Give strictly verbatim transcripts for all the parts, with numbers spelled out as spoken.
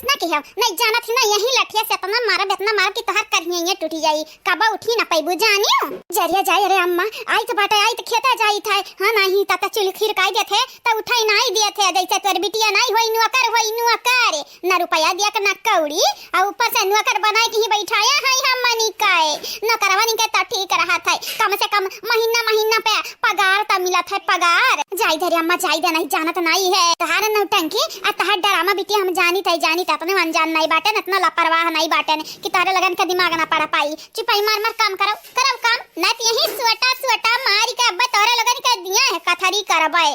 ना किहो, नहीं जानत ही ना, यही लठिया से इतना मारब, इतना मारब कि तोहार करिहे टूटी जाई, कबो उठी ना पैबू जानियो। जरिया जाए रे अम्मा, आई त बाटे, आई त खेता जाई था, हाँ नहीं त, त चुलखीर काई देथे, त उठाई नाई देथे, जैसे तोर बिटिया नाई होई नौकर, होई नौकर, ना रुपया दिया के ना कौड़ी, आ ऊपर से नौकर बनाए के ही बैठाया है हमनी काए, नौकरवन के त ठीक रहत है, कम से कम महीना महीना पे पगार त मिलत है, पगार। जाई दे रे अम्मा, जाई दे, नहीं जानत नाई है। तहार नौटंकी आ तहार ड्रामा बिटिया हम जानित है, जानित है, इतने अनजान नाई बाटेन, इतना लापरवाह नाई बाटेन कि तोहरे लगन के दिमाग ना पड़ पाई। चुपाई मार मार काम करो, करो काम, नहीं त यही सोटा सोटा मारी के अब्बा तोहरे लगन के दिया है कथरी करबे।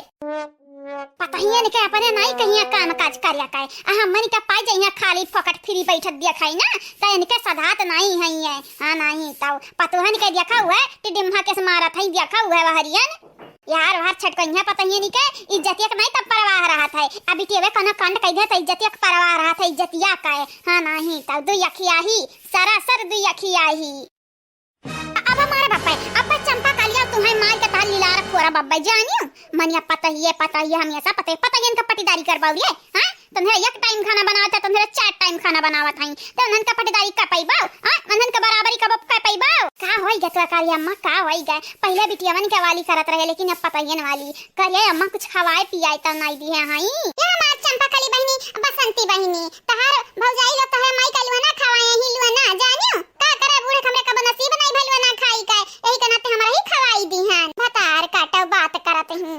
पतहियन के अपने नाई कहिया काम काज करिया काए, आ हमनी के पाई जइया खाली फोकट फ्री बैठत दिया खाई ना, त इनके सधात नाई है ये। हाँ, नहीं त पतोहन के देखा हुआ है, टिडिम्हा के से मारत है, देखा हुआ है वहरियन। यार, वहर छटकइया पतहियन के इज्जतिया के नाई तब परवाह रहत है। अब बिटियवे कोनो कांड कइ दे त इज्जतिया के परवाह रहत है, इज्जतिया का है। हाँ, नहीं त दुई अखिया ही, सरासर दुई अखिया ही। अब हमारे बप्पे, अब चंपा कलिया तुम्हें मार के तहार लीलार फोरा बब्बे जानियो। मनिया पतहिए, पतहिए, हमेशा पतहिए, पतहियन का पटीदारी करबाऊ रे, हाँ? तुम्हें एक टाइम खाना बनावत है, तुम्हें चार टाइम खाना बनावत है। तो उन्हन का पटीदारी का पैबाऊ, हाँ? उन्हन का बराबरी का बप का पैबाऊ। का होई गे तोर काली अम्मा, का होई गे? पहिले बिटियवन के वाली करत रहे, लेकिन अब पतहियन वाली। करिए अम्मा कुछ खवाए पियाए त नाई दिहे हई। ये हमार चंपा कली बहिनी, बसंती बहिनी, तहार भौजाई लो तहरे माई का लुआ ना खवाए ही लुआ ना, जानियो? का करे बूढ़े हमरे कबो नसीब नाई भइल ना खाई का, यही के नाते हमरा ही खवाई दिहन। भतार काटो बात करत ही।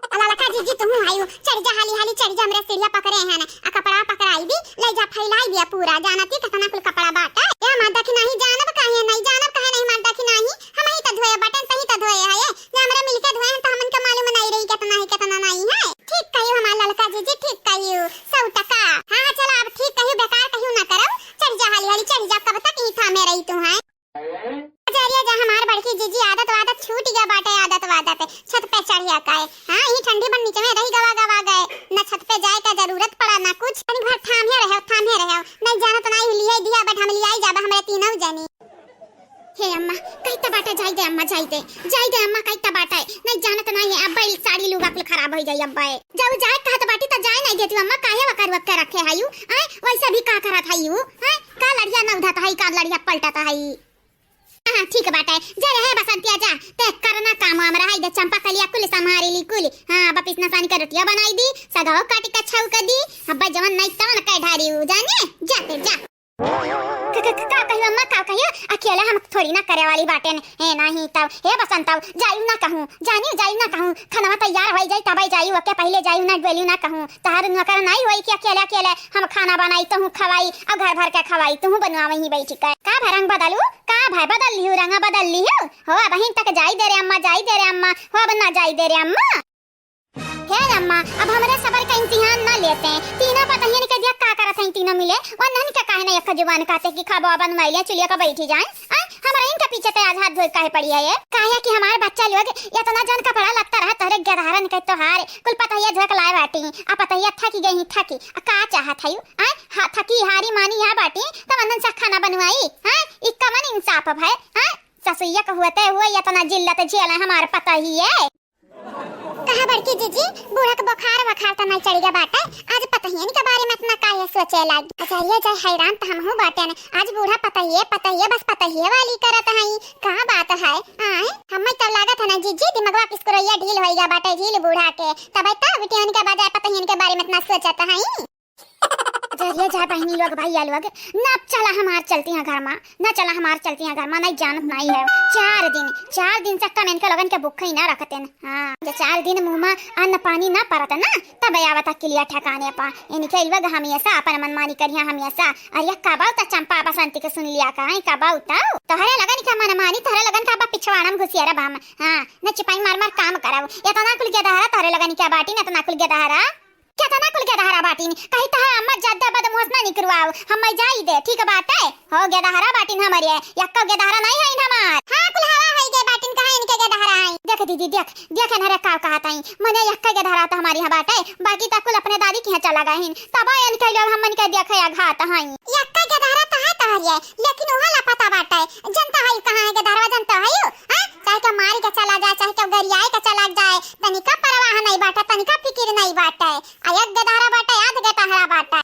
अला लखा जीजी तुहू आयु, चढ़ जा हाली हाली चढ़ जा, हमरे सीढ़िया पकड़े हैं ना, आ कपड़ा पकड़ाई दी, ले जा फैलाई दिया पूरा, जानती कितना कुल कपड़ा बाटा। ए अम्मा देखी नहीं जानब काहे, नहीं जानब काहे नहीं मार देखी नहीं, हम ही त धोए बटन सही त धोए है, ये जे हमरे मिलके धोए हैं त हमन के मालूम नहीं रही कितना है कितना नहीं है। ठीक कहियो हमार ललका जीजी, ठीक कहियो। सौ टका। हाँ, हाँ, चला अब ठीक कहियो, बेकार कहियो ना करो। चढ़ जा हाली हाली, चढ़ जा, कब तक ही थामे रही तू है? अजरिया जा हमार बड़की जीजी, आदत वादत छूट गया बाटे, आदत वादत। छत पे चढ़िया काए। हाँ, ई ठंडी बन नीचे में रही गवा गवा गए। न छत पे जाए का जरूरत पड़ा, ना कुछ। तनी भर थामे रहो, थामे रहो। नहीं जानत नाई लिया दिया, but हम लियाई जाबा हमरे तीनों जनी। हे अम्मा, कहित बाटे जाई दे अम्मा, जाई दे, जाई दे अम्मा, कहित बाटे। नहीं जानत नाई है, अब्बा ई साड़ी लुगा कुल खराब होई जाई अब्बा। जाऊ जाए कहत बाटी त जाए नहीं देती अम्मा, काहे वकर वकर रखे हयू? आय, वैसे भी का करत हयू? आय, का लड़िया न उधत हई, का लड़िया पलटत हई? हाँ, ठीक बाटे, जा रहे बसंतिया जा, ते करना काम हमरा हई दे चंपा कलिया कुल संभारे ली कुल। हाँ, वापिस नसानी का रोटिया बनाई दी, सगाओ काटी का छऊ कर दी, अब्बा जवन नहीं तवन कह ढारी हूँ, जाने, जाते जा। क-, क-, क-, का कहियो अम्मा, का कहियो? अकेले हम थोड़ी ना करे वाली बाटेन। हे नाही तब, हे बसंतव, जायू ना कहूँ, जानियो जायू ना कहूँ, खनवा तैयार होई जाई तबै जायू, ओके पहिले जायू ना डोलियो ना कहूँ। तहार नौकर नाही होई कि अकेले अकेले हम खाना बनाई, तहूँ खवाई, और घर भर के खवाई, तहूँ बनवा वहीं बैठी कर। का भय रंग बदलू? का भय बदल लिहू, रंग बदल लिहू? हो, अब हिन तक जाई दे रे अम्मा, जाई दे रे अम्मा, हो, अब ना जाई दे रे अम्मा। हे अम्मा, अब हमरे सबर का इम्तिहान ना लेते। तीनों पतहियन के दिया का करत हैं तीनों मिले? वन्हन के काहे ना एक जुबान कहते कि खाबो बनवाई ले, चुलिया का बैठी जाए। आय, हमरा इनके पीछे ते आज हाथ धोए काहे पड़ी है ये? काहे कि हमार बच्चा लोग इतना जन कपड़ा लगता रहा, तोहरे गदहरन के तोहार कुल पतहिया धोए के लाए बाटी। आ पतहिया थकी गई, थकी। आ का चाहत है? आय, हा, थकी हारी मानी यहाँ बाटी, तब वन्हन से खाना बनवाई। हाँ, ई कवन इंसाफ है? हाँ, ससुइया का हुआ ते हुआ इतना जिल्लत झेले हमार पतहिए। कहा बड़की जीजी, बूढ़ा के बुखार वखार त नहीं चढ़ गया बाटे, आज पतहियन के बारे में इतना काहे सोचे लागी? अजरिया जाए हैरान त हमहू बाटेन, आज बूढ़ा पतहिए, पतहिए, बस पतहिए वाली करत हई, का बात है? आय, हमें तो लागत है ना जीजी, दिमगवा किसकुरैया ढील होई गया बाटे, ढील बूढ़ा के, तबे तो बिटियन के बजाय पतहियन के बारे में इतना सोचत हई। जरिया जाए बहिनी लोग, भैया लोग, ना चला हमार चलती हैं घर मा, ना चला हमार चलती हैं घर मा, नहीं जानत नहीं है। चार दिन, चार दिन से कम इनके लोगन के भूखे ही ना रखते हैं। हाँ, जे चार दिन मुँह मा अन्न पानी ना परत ना, तब आवता किलिया ठिकाने पा। इनके लोग हमेशा अपन मनमानी करिया हमेशा। अरे कबाऊ त चंपा बसंती के सुन लिया का, कबाऊ त तोहरे लगन के मनमानी, तोहरे लगन का बा पिछवाड़ा में घुसिया रे बाम। हाँ, न चिपाई मार मार काम करब। इतना कुल गदहरा तोहरे लगन के बाटी, न इतना कुल गदहरा। केतना कुल गदहरा बाटिन, कही तहार अम्मा ज्यादा बदमुहस ना निकरवाओ, हम मैं जाई दे, ठीक बाटे? हो गदहरा बाटिन हमरे, यक्का गदहरा नहीं है हमार। हाँ, कुल हवा होई गए बाटिन, कहाँ इनके गदहरा है? देख दीदी, देख, देख इन्हरे का कहत हई, मने यक्का गदहरा तो हमारी यहाँ बाटे, बाकी ता कुल अपने दादी के यहाँ चला गए हिन, तब इनके लोग हमन के देखे या घात हई। यक्का गदहरा तो है तोहरे, लेकिन उहाँ लापता बाटे, जनता है कहाँ है गदहरा, जनता है? हाँ? चाहे केहू मारी के चला जाए, चाहे केहू गरियाए के चला जाए, तनिका परवाह नहीं बाटे, तनिका फिकिर नहीं बाटे। आ एक गदहरा बाटे, आध गदहरा बाटे।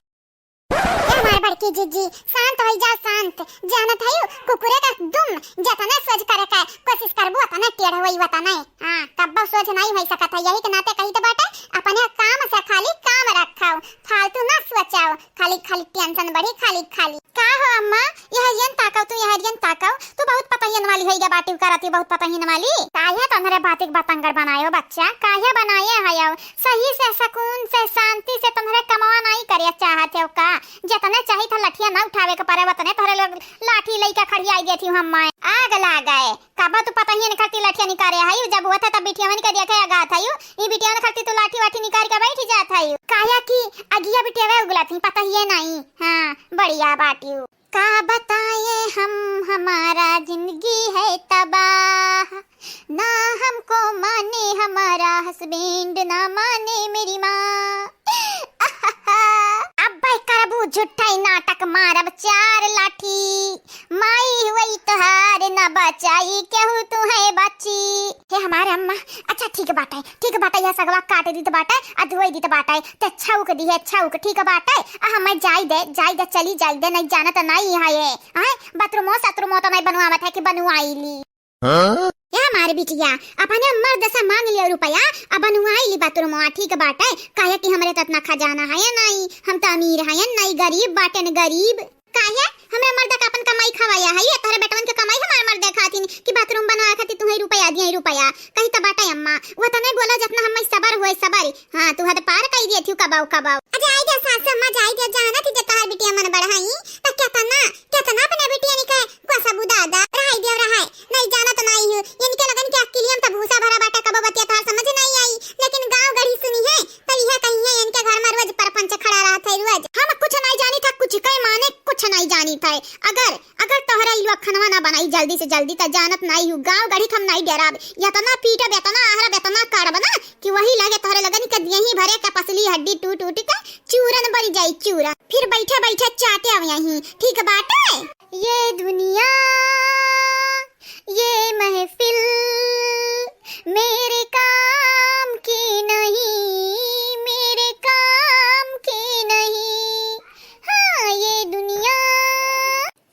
बड़की जिज्जी, शांत होइ जाओ, शांत। जानत हयू, कुकुरे का दुम जतने सोझ करे का कोशिश करबू, उतने टेढ़ होई, उतने। हाँ, कब्बो सोझ नाहीं होइ सकत है। यही के नाते कहित बाटे, अपने काम से खाली काम रखाओ, फालतू ना सोचाओ, खाली खाली tension बढ़ी, खाली खाली। का हो अम्मा, यहरियन ताकव तू, यहरियन ताकव, तू बहुत पतहियन वाली होइगा बाटिउ करत ही, बहुत पतहियन वाली। काहे तोहरे बातिक बतंगड़ बनायो बच्चा, काहे बनाए हयो? सही से, सुकून से, शांति से तोहरे कमवा नाहीं करे चाहत हो का? जतने चाहित है लठिया ना उठावे के परे, वतने तोहरे लोग लाठी लइके खड़ियाई देत ही हम माए। आग लागे, कब तू पतहियन खरती लठिया निकारे हयू, जब होत है तब बिटियवन के देखे अगात हयू, ई बिटियवन खरती तू लाठी वाठी निकारि के बैठ जात हयू। काहे कि अगिया बिटियवे उगलत ही, पतहिये नाहीं। हाँ, बढ़िया बाटिउ। का बताएं हम, हमारा जिंदगी है तबाह, ना हमको माने हमारा husband, ना माने मेरी माँ। अब्बे करबू झुट्ठै नाटक, मारब चार लाठी, माई हुई तोहार ना बचाई, केहू तू है बच्ची। हे हमार अम्मा, अच्छा ठीक बाटे, ठीक बाटे, यह सगवा काट दीत बाटे, आ धोई दीत बाटे, ते छौक दिहे, छौक, ठीक बाटे। आ हमें जाई दे, जाई दे, चली जाई दे, नहीं जानत नहीं है ये, हैं? बाथरूमो सथरूमो तो नहीं बनवावत है कि बनवाई ली। हाँ? ए हमार बिटिया, अपने मर्द से मांग लियो रुपया, आ बनवाई ली बाथरूमवा, ठीक बाटे, काहे कि हमरे तो इतना खजाना है नहीं, हम तो अमीर है नहीं, गरीब बाटेन, गरीब। काहे? हमरे मर्द का अपन कमाई खवाया है, ये तोहरे बेटवन के कमाई हमार मर्द खातिन कि बाथरूम बनवाए खातिर तुहैं रुपया दिए, रुपया। कही तो बाटे अम्मा, वो तो नहीं बोला जितना हमें सबर होए, सबर। हाँ, तू हद पार कई दिए थी कबाऊ, कबाऊ। अरे आई दे सास अम्मा, जाई दे, जानत ही जे तोहर बिटिया मन बढ़ाई, तो केतना, केतना अपने बिटिया निके कोसबू दादा, रहाई दे, रहाई। नहीं जानत नहीं हूँ, इनके लगन के अक्किलियम तो भूसा भरा बाटे, कबो बतिया तोहर समझ नहीं आई, लेकिन गाँव गढ़ी सुनी है, तो यह कही है, इनके घर में रोज परपंच खड़ा रहत है, रोज। हम कुछ नहीं जानी था, कुछ के माने कुछ नहीं जानी था। अगर, अगर तोहरा ई लोग खनवा ना बनाई जल्दी से जल्दी, त जानत नाई हूँ, गाँव गढ़ी के हम नाई डेराब। यतना पीटब, यतना आहरब, यतना काढ़ब ना कि वही लगे तोहरे लगन के यहीं भरे के पसली हड्डी टूट उट के चूरन बन जाई, चूरन। फिर बैठे बैठे चाटे अब यहीं, ठीक बाटे? ये दुनिया, ये महफिल मेरे काम की नहीं, मेरे काम की नहीं। हाँ, ये दुनिया।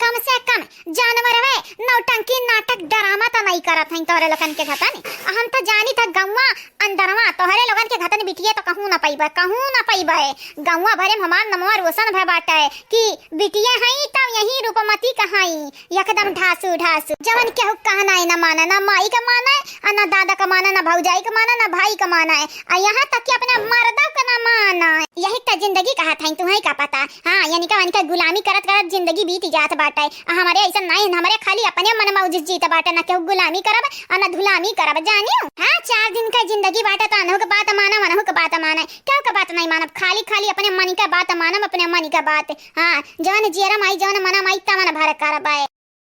कम से कम जानवरवे नौटंकी, नाटक, ड्रामा त नहीं करत हईं तोहरे लोगन के घतन। हम त जानी त गौवा अंदरवा तोहरे लोगन के घतन बिटिये त कहूँ न पइबे, कहूँ न पइबे। गौवा भरे में हमार नमवा रोशन भय बाटे कि बिटिये हईं त यही रूपमती कहाई, एकदम ढासू ढासू। जवन केहू कहना है न माने, न माई का माने, आ न दादा का माने, न भौजाई का माने, न भाई का माने, आ यहाँ तक कि अपने मर्दा का न माने। यही त जिंदगी कहत हईं, तुहैं का पता। हाँ, यनिका वनिका गुलामी करत करत जिंदगी बीत जात बाटे। आ हमरे अइसन नाहीं, हमरे खाली अपने मन मौज जीत बाटे, न केहू गुलामी करब, आ न धुलामी करब, जानियो। हाँ, चार दिन का जिंदगी बाटे, त अनहु के बात मानब, अनहु के बात माने, केहू के बात नहीं मानब, खाली खाली अपने मन का बात मानब, अपने मन का बात। हाँ, जवन जियरा माई, जवन मना माई, तवन भर करब।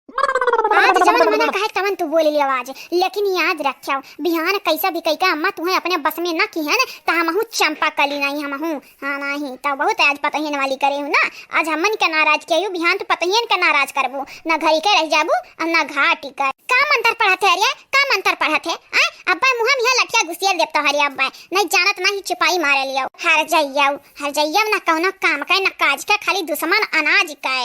आज जवन मना कहे तवन तू बोल लियो आज, लेकिन याद रखियो, बिहान कैसा भी कई का अम्मा तुहैं अपने बस में न किहन, त हमहू चंपा कली नहीं, हमहू, हाँ नहीं, त बहुत आज पतहियन वाली करे हूँ ना। आज हमन के नाराज कियो, बिहान तू पतहियन के नाराज करबू, न घरी के रह जाबू और न घाटी कर। का मंत्र पढ़त है अरे, का मंत्र पढ़त है? आय, अब्बा मुँह में यह लठिया घुसियल देब तोहरे अब्बा, नहीं जानत नहीं चुपाई मारे लियो। हर जइयो, हर जइयो, न कौनो काम के, न काज के, खाली दुश्मन अनाज के।